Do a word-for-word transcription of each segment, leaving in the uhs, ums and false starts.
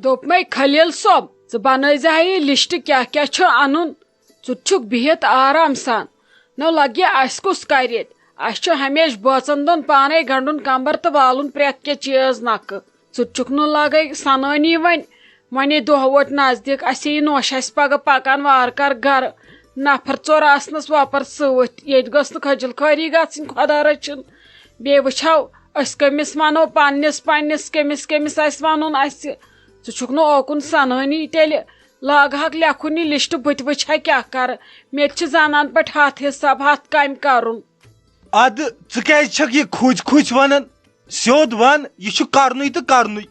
دوٚپمَے، خلیل صٲب، ژٕ بنٲیزِ ہا یہِ لسٹ، کیٛاہ کیٛاہ چھُ اَنُن۔ ژٕ تہِ چھُکھ بِہِتھ آرام سان۔ نو لگہِ اَسہِ کُس کرِ ییٚتہِ؟ اَسہِ چھُ ہمیشہِ بٲژن دۄن پانے گنڈُن کمبر تہٕ والُن پرٛٮ۪تھ کینٛہہ چیٖز نکھٕ۔ ژٕ تہِ چھُکھ نہٕ لگے سنٲنی وۄنۍ۔ وۄنۍ یہِ دۄہ ووت نزدیٖک، اَسہِ یی نوش، اَسہِ پگاہ پکان وارٕ کارٕ گرٕ۔ نفر ژور آسنس وۄپر سۭتۍ، ییٚتہِ گٔژھ نہٕ خجل خوٲری گژھٕنۍ، خۄدا رٔچھِن۔ بیٚیہِ وٕچھو، أسۍ کٔمِس وَنو پنٛنِس، پنٛنِس کٔمِس، کٔمِس آسہِ وَنُن اَسہِ؟ ژٕ چھُکھ نہٕ اوکُن سَنٲنی، تیٚلہِ لاگہٕ ہاکھ لیکھُن یہِ لِسٹ، بہٕ تہِ وٕچھِ ہا کیٛاہ کَرٕ۔ مےٚ تہِ چھِ زَنان پٲٹھۍ ہَتھ حِساب، ہَتھ کامہِ کَرُن۔ اَدٕ ژٕ کیٛازِ چھَکھ یہِ کھوٗژۍ کھوٗژۍ وَنان؟ سیوٚد وَن، یہِ چھُ کَرنُے تہٕ کَرنُے۔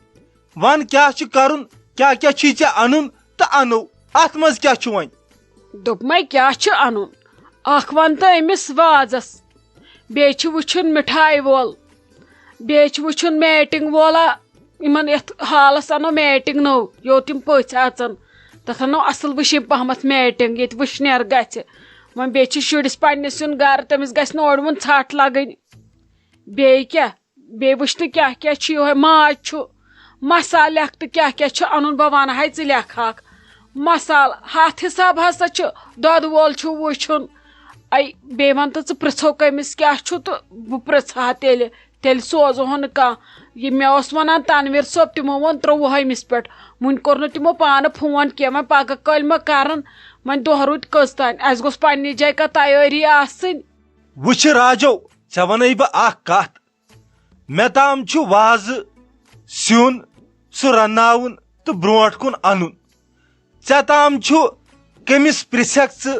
وَن کیٛاہ چھُ کَرُن، کیٛاہ کیٛاہ چھُے ژےٚ اَنُن تہٕ اَنو۔ اَتھ منٛز کیٛاہ چھُ وۄنۍ؟ دوٚپمَے، کیٛاہ چھُ اَنُن؟ اَکھ وَن تہٕ أمِس وازَس، بیٚیہِ چھُ وٕچھُن مِٹھایہِ وول، بیٚیہِ چھُ وٕچھُن میٹِنٛگ وولا۔ یِمَن یَتھ ہالَس اَنو میٹِنٛگ نٔو، یوٚت یِم پٔژھۍ اَژَن، تَتھ اَنو اَصٕل وٕشِنۍ پَہمَتھ میٹِنٛگ، ییٚتہِ وٕشنیر گژھِ۔ وۄنۍ بیٚیہِ چھُ شُرِس پنٛنِس یُن گَرٕ، تٔمِس گژھِ نہٕ اورٕ یِمَن ژھَٹھ لَگٕنۍ۔ بیٚیہِ کیٛاہ؟ بیٚیہِ وٕچھ تہٕ کیٛاہ کیٛاہ چھُ یِہوٚے، ماز چھُ، مصالہٕ لیکھ تہٕ کیٛاہ کیٛاہ چھُ اَنُن، بہٕ وَنہٕ ہَے، ژٕ لیکھ اَکھ۔ مصالہٕ ہَتھ حِساب ہسا چھُ، دۄدٕ وول چھُ وٕچھُن۔ اَے، بیٚیہِ وَن تہٕ ژٕ پرٛژھو کٔمِس کیٛاہ چھُ تہٕ بہٕ پرٛژھٕ ہا تیٚلہِ، تیٚلہِ سوزٕ ہون نہٕ کانٛہہ۔ یہِ مےٚ اوس وَنان تَنویٖر صٲب، تِمو ووٚن ترٛۆوُہمِس پٮ۪ٹھ، وٕنہِ کوٚر نہٕ تِمو پانہٕ فون کینٛہہ، وۄنۍ پَگاہ کٲلۍ ما کَرَن، وۄنۍ دۄہ روٗدۍ کٔژ تام، اَسہِ گوٚژھ پنٛنہِ جایہِ کانٛہہ تیٲری آسٕنۍ۔ وٕچھ راجو، ژےٚ وَنَے بہٕ اَکھ کَتھ، مےٚ تام چھُ وازٕ، سیُن، سُہ رَنناوُن تہٕ برونٛٹھ کُن اَنُن۔ ژےٚ تام چھُ کٔمِس پرٛژھکھ ژٕ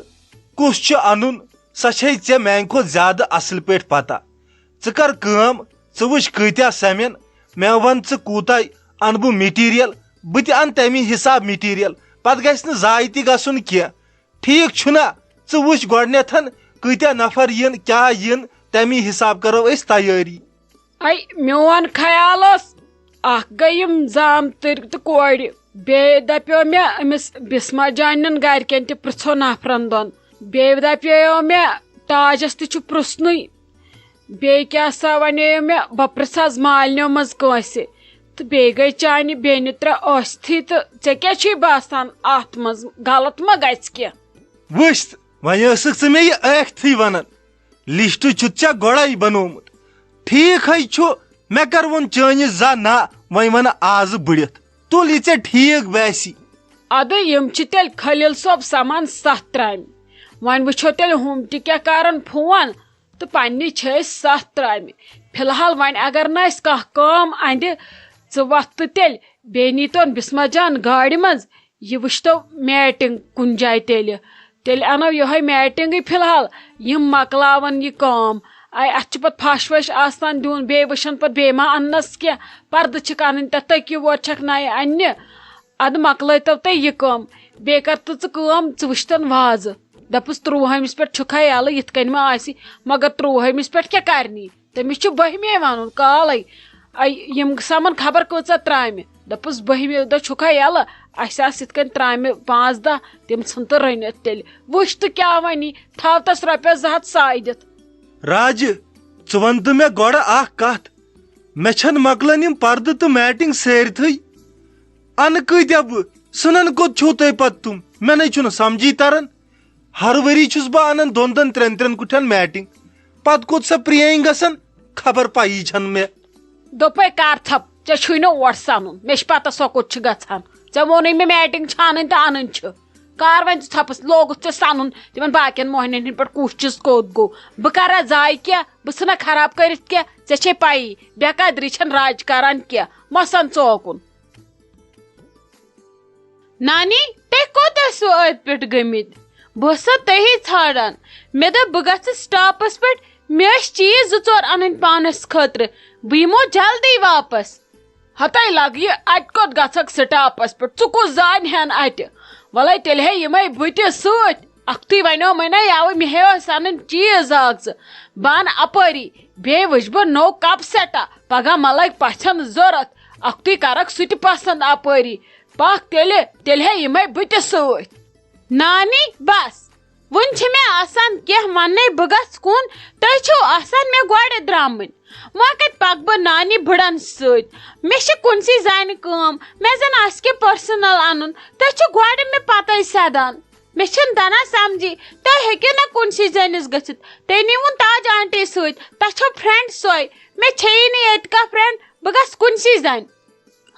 کُس چھُ اَنُن، سۄ چھے ژےٚ میٛانہِ کھۄتہٕ زیادٕ اَصٕل پٲٹھۍ پَتہ۔ ژٕ کَر کٲم، ژٕ وٕچھ کۭتیٛاہ سَمن، مےٚ وَن ژٕ کوٗتاہ اَنہٕ بہٕ مِٹیٖریَل، بہٕ تہِ اَنہٕ تَمی حِساب مِٹیٖریَل، پَتہٕ گژھِ نہٕ ضایع تہِ گژھُن کینٛہہ۔ ٹھیٖک چھُنا؟ ژٕ وٕچھ گۄڈٕنٮ۪تھ کۭتیٛاہ نفر یِن، کیٛاہ یِن، تَمی حِساب کَرو أسۍ تیٲری۔ اَے، میون خیال اوس، اَکھ گٔے یِم زامتٕرۍ تہٕ کورِ، بیٚیہِ دَپیو مےٚ أمِس بِسما جانٮ۪ن گَرِکٮ۪ن تہِ پِرٛژھو نفرَن دۄن، بیٚیہِ دَپیو مےٚ تاجَس تہِ چھُ پِرٛژھنُے۔ بیٚیہِ کیٛاہ سا وَنییو مےٚ، بہٕ پرٛژھٕ آز مالِنیو منٛز کٲنٛسہِ۔ تہٕ بیٚیہِ گٔے چانہِ بیٚنہِ ترٛےٚ ٲستھٕے، تہٕ ژےٚ کیٛاہ چھُے باسان اَتھ منٛز غلط ما گژھِ کینٛہہ؟ وٕچھ، وۄنۍ ٲسٕکھ ژٕ مےٚ یہِ ٲکھتھٕے وَنان، لِسٹ چھُتھ ژےٚ گۄڈَے بنوومُت۔ ٹھیٖک ہے چھُ، مےٚ کر ووٚن چٲنِس زا نہ، وۄنۍ وَنہٕ آزٕ بٕڑِتھ۔ تُل یہِ ژےٚ ٹھیٖک باسی۔ اَدٕ یِم چھِ تیٚلہِ خلیل صٲب سَمان سَتھ ترٛامہِ۔ وۄنۍ وٕچھو تیٚلہِ ہُم تہِ کیٛاہ کَرَن فون۔ تہٕ پننہِ چھِ أسۍ ستھ ترامہِ۔ فی الحال وۄنۍ اگر نہٕ اَسہِ کانٛہہ کٲم اَندِ، ژٕ وۄتھ تہٕ تیٚلہِ بیٚیہِ نیٖتون بسمہ جان گاڑِ منٛز۔ یہِ وٕچھتو میٹنگ کُنہِ جایہِ تیٚلہِ۔ تیٚلہِ اَنو یِہوٚے میٹنگٕے فی الحال۔ یِم مۄکلاون یہِ کٲم۔ اَے، اَتھ چھِ پتہٕ پھش وش آسان دیُن، بیٚیہِ وٕچھن پتہٕ بیٚیہِ ما اَننس کینٛہہ۔ پردٕ چھِکھ اَنٕنۍ، تَتھ تٔکیہِ ووت چھَکھ نَیہِ اَننہِ۔ اَدٕ مۄکلٲیتو تُہۍ یہِ کٲم۔ بیٚیہِ کر تہٕ ژٕ کٲم، ژٕ وٕچھتن وازٕ۔ دَپُس، "ترٛۆوُہمِس پٮ۪ٹھ چھُکھا یَلہٕ، یِتھ کٔنۍ ما آسہِ؟" مگر ترٛۆوُہمِس پٮ۪ٹھ کیٛاہ کَرنی؟ تٔمِس چھُ بٔہمے وَنُن کالَے۔ اَے، یِم سَمَن خبر کۭژاہ ترٛامہِ۔ دَپُس، "بٔہمہِ دۄہ چھُکھا یَلہٕ؟ اَسہِ آسہٕ یِتھ کٔنۍ ترٛامہِ پانٛژھ دَہ، تِم ژھٕن تہٕ رٔنِتھ تیٚلہِ۔ وٕچھ تہٕ کیٛاہ وَنی، تھاو تَس رۄپیَس زٕ ہَتھ ساے دِتھ۔" راجہِ، ژٕ وَن تہٕ مےٚ گۄڈٕ اَکھ کَتھ۔ مےٚ چھَنہٕ مۄکلان یِم پردٕ تہٕ میٹِنٛگ سٲرتھٕے۔ اَنہٕ کۭتیٛاہ بہٕ؟ سٕنَن کوٚت چھُو تُہۍ پَتہٕ تِم؟ مےٚ نَے چھُنہٕ سَمجھی تَران۔ ہر ؤری چھُس بہٕ اَنان دۄن دۄن ترٛٮ۪ن ترٛٮ۪ن کُٹھٮ۪ن میٹِنٛگ۔ پَتہٕ کوٚت سۄ پرٛٲنۍ گژھان، خبر پَیی چھَنہٕ مےٚ۔ دوٚپے کر ژھۄپ، ژےٚ چھُے نہٕ اور سَنُن۔ مےٚ چھِ پَتہ سۄ کوٚت چھِ گژھان۔ ژےٚ ووٚنُے مےٚ میٹِنٛگ چھِ اَنٕنۍ تہٕ اَنٕنۍ چھِ۔ کار وۄنۍ ژٕ ژھۄپَس، لوگُتھ ژےٚ سَنُن تِمَن باقیَن موہنِوٮ۪ن ہِنٛدۍ پٲٹھۍ، کُس چیٖز کوٚت گوٚو؟ بہٕ کَرا ضایع کینٛہہ؟ بہٕ ژھٕنا خراب کٔرِتھ کینٛہہ؟ ژےٚ چھے پَیی، بے قدری چھَنہٕ راج کَران کینٛہہ۔ مَہ سَن ژٕ اوکُن۔ نانی، تُہۍ کوٚت ٲسِو ٲدۍ پٮ۪ٹھ گٔمٕتۍ؟ بہٕ ٲسسو تُہی ژھانڈان۔ مےٚ دوٚپ، بہٕ گژھٕ سٹاپس پٮ۪ٹھ، مےٚ ٲسۍ چیٖز زٕ ژور انٕنۍ پانس خٲطرٕ۔ بہٕ یِمو جلدی واپس۔ ہتے لگہٕ یہِ، اتہِ کوٚت گژھکھ سٹاپس پٮ۪ٹھ؟ ژٕ کُس زانہِ ہن اتہِ؟ ولے تیٚلہِ ہے یِمے بہٕ تہِ سۭتۍ۔ اکھتُے ونیومے نا یوٕ، مےٚ ہے ٲسۍ انٕنۍ چیٖز اکھ زٕ۔ بہٕ انہٕ اپٲری، بیٚیہِ وٕچھٕ بہٕ نوٚو کپ سیٹا، پگاہ ما لگہِ پژھٮ۪ن ضروٗرت۔ اکھتُے کرکھ سُہ تہِ پسند اپٲری۔ پکھ تیٚلہِ، تیٚلہِ ہے یِمے بہٕ تہِ سۭتۍ۔ نانی، بس، وُنہِ چھِ مےٚ آسان کینٛہہ وَننَے، بہٕ گژھٕ کُن، تُہۍ چھِو آسان مےٚ گۄڈٕ درٛامٕنۍ۔ وۄنۍ کَتہِ پَکہٕ بہٕ نانی بٕڑَن سۭتۍ؟ مےٚ چھِ کُنسٕے زَنہِ کٲم، مےٚ زَن آسہِ کینٛہہ پٔرسٕنَل اَنُن، تُہۍ چھِو گۄڈٕ مےٚ پَتَے سیٚدان۔ مےٚ چھُنہٕ تَران سَمجھی، تُہۍ ہیٚکِو نہ کُنسٕے زٔنِس گٔژھِتھ۔ تٔمۍ نِوُن تاج آنٹی سۭتۍ، تۄہہِ چھو فرٛینٛڈ سۄے، مےٚ چھیی نہٕ ییٚتہِ کانٛہہ فرٛینٛڈ، بہٕ گژھٕ کُنسٕے زَنہِ۔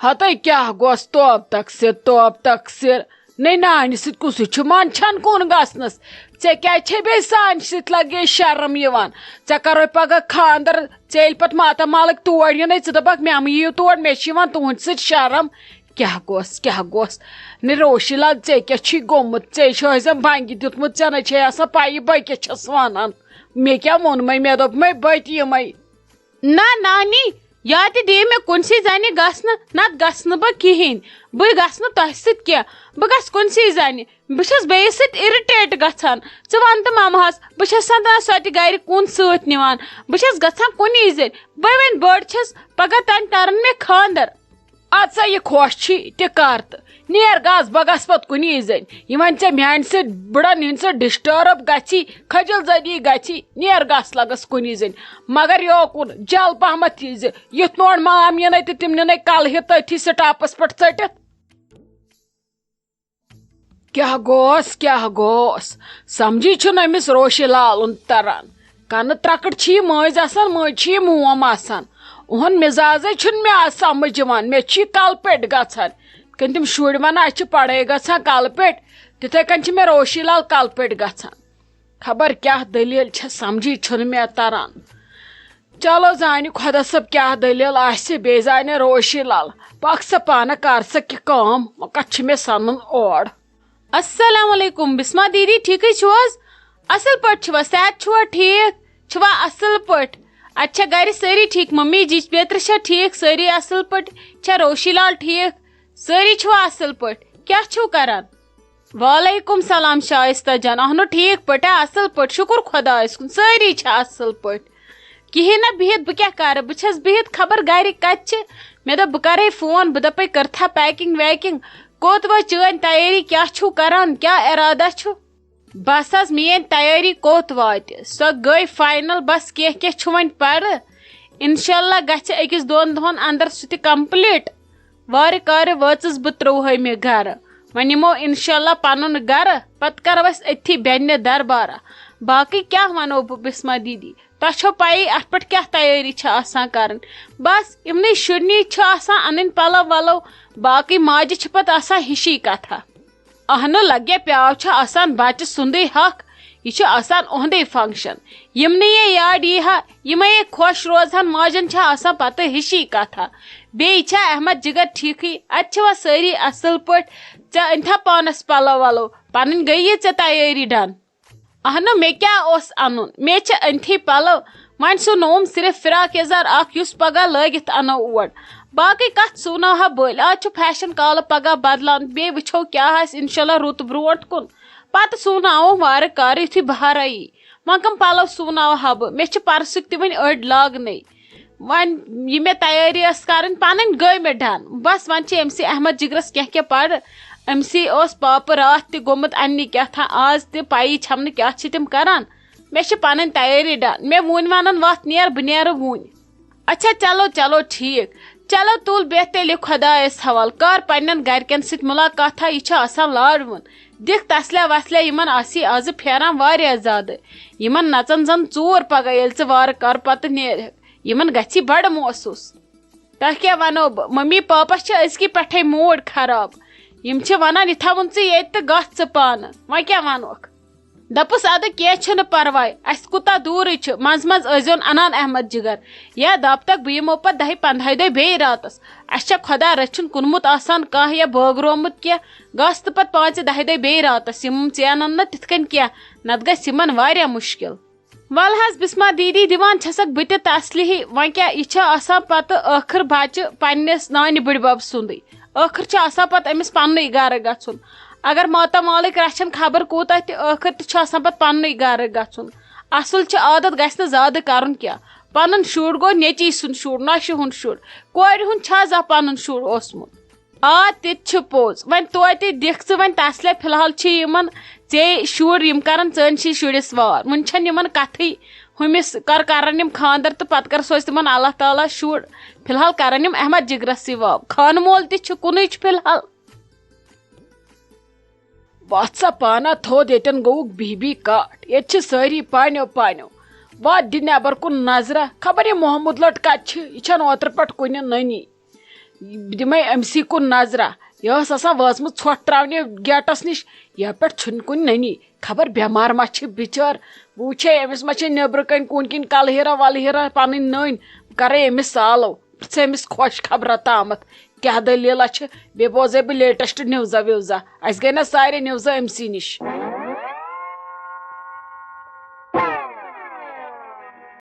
ہتے کیٛاہ گوٚژھ توب تقصیر، توب تقصیر؟ نے نانہِ سۭتۍ کُسُے چھُ منٛدچھان کُن گژھنَس؟ ژےٚ کیٛازِ چھے بیٚیہِ سانہِ سۭتۍ لگے شرم یِوان؟ ژےٚ کرو پگاہ خانٛدر، ژےٚ ییٚلہِ پتہٕ ماتامالٕکۍ تور یِنَے، ژٕ دَپکھ مےٚ مہٕ یِیِو تور، مےٚ چھِ یِوان تُہنٛدِ سۭتۍ شرم۔ کیٛاہ گوٚژھ، کیٛاہ گوٚژھ؟ نے روشی لال، ژےٚ کیٛاہ چھی گوٚمُت؟ ژےٚ چھُ ٲسۍ زَن بنٛگہِ دیُتمُت، ژےٚ نَے چھے آسان پَیی بہٕ کیٛاہ چھَس وَنان۔ مےٚ کیٛاہ ووٚنمَے؟ مےٚ دوٚپمَے بہٕ تہِ یِمَے۔ نہ نانی، یا تہِ دِیِو مےٚ کُنسٕے زَنہِ گژھنہٕ، نَتہٕ گژھٕ نہٕ بہٕ کِہیٖنۍ۔ بہٕ گژھٕ نہٕ تۄہہِ سۭتۍ کینٛہہ، بہٕ گژھٕ کُنسٕے زَنہِ۔ بہٕ چھَس بیٚیِس سۭتۍ اِرِٹیٹ گژھان۔ ژٕ وَن تہٕ مَمہَس، بہٕ چھَس نہٕ سۄ تہِ گَرِ کُن سۭتۍ نِوان۔ بہٕ چھَس گژھان کُنی زٔنۍ۔ بہٕ وۄنۍ بٔڑ چھَس، پَگاہ تام تَرَن مےٚ خانٛدر۔ اَدٕ سا یہِ خۄش چھی تہِ کر تہٕ نیر گژھ، بہٕ گژھٕ پتہٕ کُنی زٔنۍ۔ یہِ وۄنۍ ژےٚ میانہِ سۭتۍ بٕڑن ہٕنٛدۍ سۭتۍ ڈسٹرب گژھی، خجل زدی گژھی، نیر گژھ لگس کُنی زٔنۍ۔ مگر یوکُن جل پہمتھ یی زِ یُتھ نوڈ مام یِنَے تہٕ تِم نِنَے کلہٕ ہِتھ تٔتھی سٹاپس پٮ۪ٹھ ژٔٹِتھ۔ کیٛاہ گوس، کیٛاہ گوس؟ سمجھی چھُنہٕ أمِس روشی لالُن تران۔ کنہٕ ترکٹ چھِ یہِ مٲنٛزۍ آسان، مٲنٛزۍ چھِ یہِ موم آسان۔ اُہُنٛد مِزازے چھُنہٕ مےٚ آز سمجھ یِوان۔ مےٚ چھِ یہِ کلہٕ پٮ۪ٹھ گژھان۔ یِتھ کٔنۍ تِم شُرۍ ونان، اَسہِ چھِ پڑٲے گژھان کلہٕ پٮ۪ٹھ، تِتھے کٔنۍ چھِ مےٚ روشی لال کلہٕ پٮ۪ٹھ گژھان۔ خبر کیٛاہ دٔلیٖل چھےٚ، سمجھی چھُنہٕ مےٚ تران۔ چلو زانہِ خۄدا صٲب کیٛاہ دٔلیٖل آسہِ، بیٚیہِ زانہِ روشی لال۔ پکھ سا پانہٕ کر سا کہِ کٲم، وۄنۍ کتھ چھِ مےٚ سنُن اور۔ السلام علیکم بسمہ دیدی، ٹھیکھٕے چھِو حظ؟ اصل پٲٹھۍ چھِوا؟ صحت چھُوا ٹھیک؟ چھِوا اصل پٲٹھۍ؟ اَتہِ چھا گرِ سٲری ٹھیک؟ ممی جی بیترِ چھا ٹھیک؟ سٲری اصل پٲٹھۍ؟ چھا روشی لال ٹھیک؟ سٲری چھِوا اصل پٲٹھۍ؟ کیٛاہ چھِو کران؟ وعلیکم سلام شائستہ جان، اہنو ٹھیک پٲٹھۍ، اصل پٲٹھۍ، شکر خدایس کُن، سٲری چھِ اصل پٲٹھۍ۔ کِہیٖنۍ نہ بِہِتھ بہٕ کیٛاہ کَرٕ؟ بہٕ چھَس بِہِتھ خبر گَرِ کَتہِ چھِ۔ مےٚ دوٚپ بہٕ کَرَے فون، بہٕ دَپَے کٔرتھا پیکِنٛگ ویکِنٛگ؟ کوٚت وٲژ چٲنۍ تیٲری؟ کیٛاہ چھُو کَران؟ کیٛاہ اِرادہ چھُ؟ بَس حظ میٛٲنۍ تیٲری کوٚت واتہِ؟ سۄ گٔے فاینَل، بَس کینٛہہ کینٛہہ چھُ وۄنۍ پَرٕ۔ اِنشاء اللہ گژھِ أکِس دۄن دۄہَن اَندَر سُہ تہِ کَمپٕلیٖٹ۔ وارٕ کارٕ وٲژٕس بہٕ ترٛۆوُہمہِ گَرٕ۔ وۄنۍ یِمو اِنشاء اللہ پَنُن گَرٕ، پَتہٕ کَرو أسۍ أتھی بیٚنہِ دربارہ۔ باقٕے کیٛاہ وَنو بہٕ بِسمہ دیٖدی؟ تۄہہِ چھو پَیی اَتھ پٮ۪ٹھ کیٛاہ تیٲری چھِ آسان کَرٕنۍ۔ بَس یِمنٕے شُرنٕے چھِ آسان اَنٕنۍ پَلو وَلو، باقٕے ماجہِ چھِ پَتہٕ آسان ہِشی کَتھا۔ اہنُ لگے پیاو چھُ آسان بچہِ سُندُے حق، یہِ چھُ آسان اُہندُے فنکشن۔ یِمنٕے یاد یی ہا، یِمے خۄش روزہن ماجن چھِ آسان پتہٕ ہِشی کتھا۔ بیٚیہِ چھا احمد جگر ٹھیٖکھٕے؟ اتہِ چھِوا سٲری اصل پٲٹھۍ؟ ژےٚ أنۍ تھا پانس پلو ولو؟ پنٕنۍ گٔیی ژےٚ تیٲری ڈن؟ اہنُ مےٚ کیٛاہ اوس انُن؟ مےٚ چھِ أنۍ تھی پلو۔ وۄنۍ سُونووُم صرف فراک یزار اکھ، یُس پگاہ لٲگِتھ انو اور۔ باقٕے کتھ سُوناوہا بٔلۍ۔ آز چھُ فیشن کالہٕ، پگاہ بدلاوُن، بیٚیہِ وٕچھو کیٛاہ آسہِ انشاءاللہ رُت برونٛٹھ کُن۔ پتہٕ سُوناوو وارٕ کارٕ یُتھُے بہار یی۔ وۄنۍ کم پلو سُوناوہا بہٕ؟ مےٚ چھِ پرسُک تہِ وٕنہِ أڑۍ لاگنَے۔ وۄنۍ یہِ مےٚ تیٲری ٲس کرٕنۍ پنٕنۍ، گٔے مےٚ ڈن۔ بس وۄنۍ چھِ أمۍ سٕے احمد جگرس کینٛہہ کینٛہہ پرٕ۔ أمۍ سٕے اوس پاپہٕ راتھ تہِ گوٚمُت اننہِ کیٛاہ تھا، آز تہِ پَیی چھَم نہٕ کیٛاہ چھِ تِم کران۔ مےٚ چھِ پَنٕنۍ تیٲری ڈن۔ مےٚ ووٚن وَنان وَتھ نیر، بہٕ نیرٕ وُنۍ۔ اچھا چلو چلو ٹھیٖک۔ چلو تُل بیٚہہ تیٚلہِ خۄدایَس حوال۔ کر پنٛنٮ۪ن گرِکٮ۪ن سۭتۍ مُلاقاتھا، یہِ چھُ آسان لاڈوُن۔ دِکھ تسلیہ وسلیہ، یِمن آسی آزٕ پھیران واریاہ زیادٕ۔ یِمن نژن زن ژوٗر پگاہ، ییٚلہِ ژٕ وارٕ کر پتہٕ نیرکھ۔ یِمن گژھی بڑٕ محسوٗس۔ تۄہہِ کیٛاہ وَنو بہٕ؟ مٔمی پاپس چھِ أزکی پٮ۪ٹھَے موٗڈ خراب۔ یِم چھِ وَنان، "یہِ تھاوُن ژٕ ییٚتہِ تہٕ گژھ ژٕ پانہٕ۔" وۄنۍ کیٛاہ وَنوکھ؟ دَپُس، "اَدٕ کینٛہہ چھُنہٕ پَرواے، اَسہِ کوٗتاہ دوٗرٕے چھُ، منٛزٕ منٛزٕ ٲسۍزیون اَنان احمد جِگر۔ یا دَپ تَکھ، بہٕ یِمو پَتہٕ دَہہِ پنٛدہاے دۄہہِ بیٚیہِ راتَس۔ اَسہِ چھا خۄدا رٔچھِنۍ کُنمُت آسان کانٛہہ یا بٲگرومُت کینٛہہ؟ گژھ تہٕ پَتہٕ پانٛژِ دَہہِ دۄہہِ بیٚیہِ راتَس، یِم ژٕ اَنَن نہٕ تِتھ کٔنۍ کینٛہہ، نَتہٕ گژھِ یِمَن واریاہ مُشکِل۔" وَلہٕ حظ بِسما دیٖدی، دِوان چھَسَکھ بہٕ تہِ تسلی۔ وۄنۍ کیٛاہ، یہِ چھا آسان پَتہٕ ٲخٕر بَچہٕ پنٛنِس نانہِ بٕڈِبَب سُنٛدٕے؟ ٲخٕر چھُ آسان پَتہٕ أمِس پنٛنُے گَرٕ گژھُن۔ اگر ماتامالٕکۍ رَچھَن خبر کوٗتاہ تہِ، ٲخٕر تہِ چھُ آسان پَتہٕ پنٛنُے گَرٕ گژھُن۔ اَصٕل چھُ عادت گژھِ نہٕ زیادٕ کَرُن کینٛہہ۔ پَنُن شُر گوٚو نیٚچی سُنٛد شُر، نۄشہِ ہُنٛد شُر۔ کورِ ہُنٛد چھا زانٛہہ پَنُن شُر اوسمُت؟ آ، تہِ تہِ چھُ پوٚز۔ وۄنۍ توتہِ دِکھ ژٕ وۄنۍ تسلے، فی الحال چھِ یِمن ژے شُرۍ، یِم کرن ژٲنۍ سٕے شُرِس وار۔ وۄنۍ چھَنہٕ یِمن کتھٕے، ہُمِس کر کرن یِم خاندر تہٕ پتہٕ کر سوزِ تِمن اللہ تعالیٰ شُر۔ فی الحال کرن یِم احمد جگرس سٕے وار۔ خانہٕ مول تہِ چھُ کُنُے چھُ فی الحال۔ وَتھ سا پانہ تھوٚد، ییٚتٮ۪ن گوٚوُکھ بِہبی کاٹھ۔ ییٚتہِ چھِ سٲری پانیو پانیو۔ وَتھ دِ نٮ۪بر کُن نظرہ، خبر یہِ محمد لٹ کَتہِ چھِ؟ یہِ چھَنہٕ اوترٕ پٮ۪ٹھ کُنہِ نٔنی۔ بہٕ دِمَے أمسٕے کُن نظرہ۔ یہِ ٲس آسان وٲژمٕژ ژھۄٹھ ترٛاونہِ گیٹَس نِش، یَپٲرۍ پٮ۪ٹھ چھُنہٕ کُنہِ نٔنی۔ خبر بٮ۪مار ما چھِ بِچٲر؟ بہٕ وٕچھے أمِس ما چھِ نیٚبرٕ کَنۍ کُنہِ کِنۍ کَلہٕ ہیٖرا وَلہٕ ہیٖرا پَنٕنۍ نٔنۍ۔ بہٕ کَرَے أمِس سالو۔ پرٛژھ أمِس خۄش خبرا تامَتھ کیٛاہ دٔلیٖلہ چھِ۔ بیٚیہِ بوزَے بہٕ لیٹسٹ نِوزا وِوزا۔ اَسہِ گٔے نہ سارے نِوزا أمسٕے نِش۔